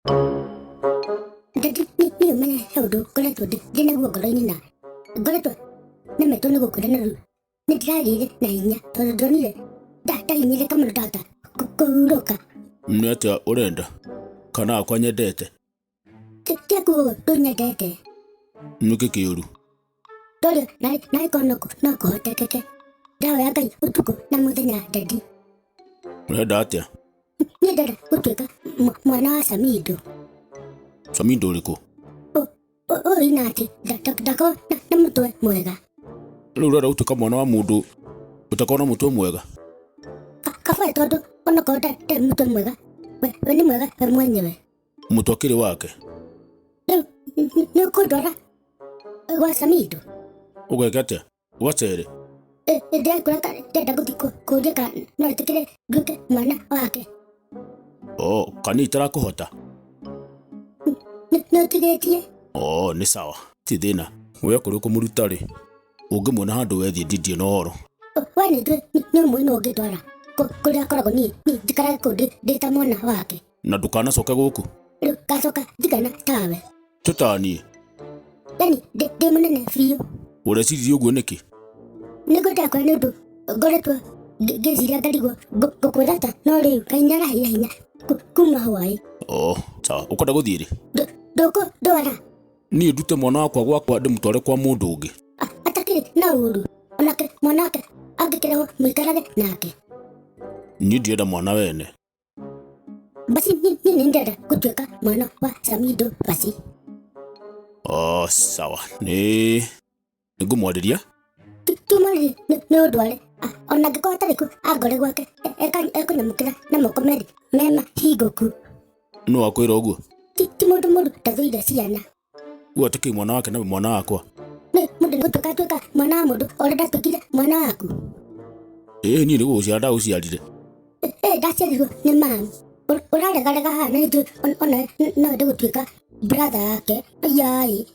Daddy, niĩ ũmenye he ũndũ ngoretwo ndĩ naguo ngoro-inĩ na ngoretwo nemetwo nĩ gũkwĩra na rĩu nĩ ndĩragĩire na hinya tondũ ndonire ndahinyĩrĩka mũno ndahota kũhurũka. Nĩ atĩa ũrenda? Kana akwa nyendete? Tia kuga ndũnyendete. Nĩkĩ kĩũru? Tondũ naĩ korwo no kũhotekeke ndahoya Ngai ũtukũ na mũthenya daddy. Ũrenda atĩa? Niĩ ndĩrenda gũtuĩka mwana wa Samido. Samido ũrĩkũ? Ũyũ ina atĩ ndakorwo na mũtwe mwega. Rĩu ũrenda gũtuĩka mwana wa mũndũ ũtakorwo na mũtwe mwega? Kaba tondũ onakorwo ndarĩ mũtwe mwega, we nĩ mwega we mwenyewe. Mũtwe akĩrĩ wake. Rĩu nĩ ũkũndwara gwa Samido? Ũgeka atĩa? Ũgacere? Ndĩrakũra ndĩrenda gũthiĩ kũũria kana no etĩkĩre nduĩke mwana wake. Oh, kana itarakũhota? Nĩ ũtigĩtie? Oh, nĩ sawa. Ti thĩna. We okorwo ũkũmũruta rĩ, ũngĩmuona handũ wethiĩ ndindiĩ na ũhoro. We nĩ njũĩ nĩ ũmũĩ nũ ũngĩndwara kũrĩa akoragwo niĩ njikarage kũu ndĩ ta mwana wake. Na ndũkanacoke gũkũ. Rĩu ngacoka njigana tawe. Tũtaniĩ. Yani ndĩ mũnene biũ. Ũreciririe ũguo nĩkĩ? Nĩguo ndakwĩra nĩ ũndũ ngoretwo ngĩciria ngarigwo ngũkwĩra ta no rĩu Ngai nĩaraheire hinya kuma hwaĩ. Oh, sawa. Ũkwenda gũthiĩ rĩ? Ndũkũndwara. Niĩ ndute mwana wakwa gwakwa ndĩmũtware kwa mũndũ ũngĩ. Atakĩrĩ na ũru onake mwana wake angĩkĩrehwo mũikarage nake. Niĩ ndirenda mwana wene. Basi niĩ nĩ ndĩrenda gũtuĩka mwana wa Samido basi. Oh, sawa. Nĩ ngũmwarĩria. Tumwarĩrie nĩ ũndware ona angĩkorwo atarĩ kuo angore gwake ekũnyamũkĩra na moko merĩ mema hingũku. Nũ wakwĩra ũguo? Ti mũndũ mũru ndathũire ciana. Uga atĩ kĩ mwana wake na mwana wakwa. Nĩ mũndũ nĩ gũtuĩka atuĩka mwana wa mũndũ o ũrĩa ndatuĩkire mwana waku. Ĩĩ niĩ nĩ gũgũciara ndagũciarire. Ĩĩ ndaciarirwo nĩ mami. Ũraregarega haha na nĩnjũĩ ona no ende gũtuĩka brother yake. Aiyaĩ.